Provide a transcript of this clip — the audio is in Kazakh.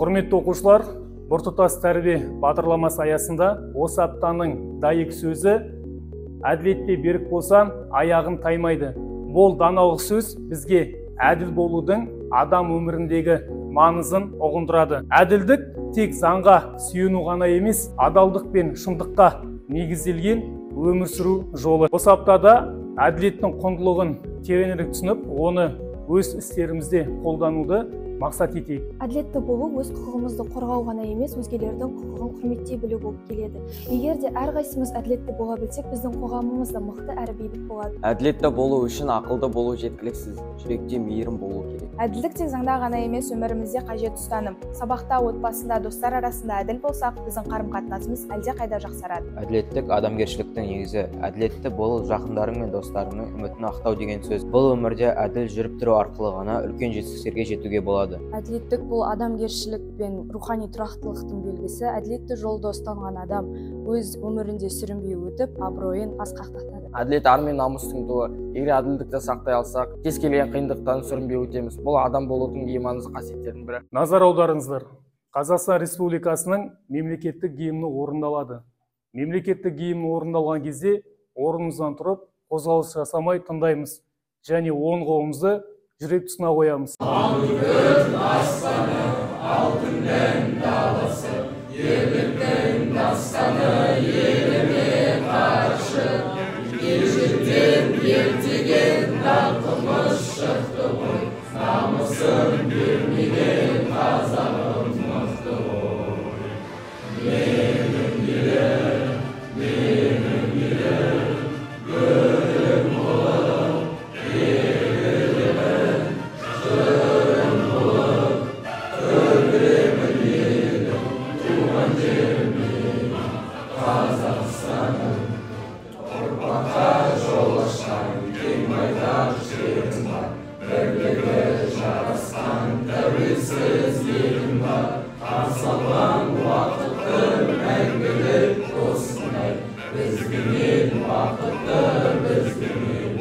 Құрметті оқушылар, Біртұтас тәрбие бағдарламасы аясында осы аптаның дәйек сөзі әділетте берік болсаң, аяғын таймайды. Бұл даналық сөз бізге әділ болудың адам өміріндегі маңызын ұғындырады. Әділдік тек заңға сүйену ғана емес, адалдық пен шындыққа негізделген өмір сүру жолы. Осы аптада әділеттің құндылығын тереңірек түсініп, оны өз істерімізде қолдануды мақсат етейік. Әділетті болу өз құқығымызды қорғау ғана емес, өзгелердің құқығын құрметтей білу болып келеді. Егер де әрқайсымыз әділетті бола білсек, біздің қоғамымыз да мықты әрі бейбіт болады. Әділетті болу үшін ақылды болу жеткіліксіз, жүректе мейірім болу керек. Әділдік тек заңда ғана емес, өмірімізде қажет ұстаным. Сабақта, отбасында, достар арасында әділ болсақ, біздің қарым-қатынасымыз әлдеқайда жақсарады. Әділеттік адамгершіліктің негізі. Әділетті болу жақындарың мен достарыңның үмітін ақтау деген сөз. Бұл өмірде әділ жүріп тұру арқылы ғана үлкен жетістіктерге жетуге болады. Әділеттік бұл адамгершілік пен рухани тұрақтылықтың белгісі. Әділетті жолды ұстанған адам өз өмірінде сүрінбей өтіп, абыройын асқақтатады. Әділет ар мен намыстың туы. Егер әділдікті сақтай алсақ, кез келген қиындықтан сүрінбей өтеміз. Бұл адам болудың ең маңызды қасиеттерінің бірі. Назар аударыңыздар. Қазақстан Республикасының мемлекеттік гимні орындалады. Мемлекеттік гимн орындалған кезде орнымыздан тұрып, қозғалыс жасамай тыңдаймыз және оң қолымызды жүрек тұсына қоямыз. Алтын аспаны, алтын дән даласы, ерліктің дастаны еліме қаршы. Ежелден ертеген даңқымыз шықты ғой, намысын бермеген қазағым мықты ғой. Менің елім, менің елім, гүлім болып, егілемін, жырым болып, күлдіремін елім, туған жерім менің, Қазақстаным. Ұрпаққа жол ашқан кең байтақ жерім бар, бірлігі жарасқан тәуелсіз елім бар. Қарсы алған уақыттың мәңгілік досындай, біздің ел бақытты, біздің ел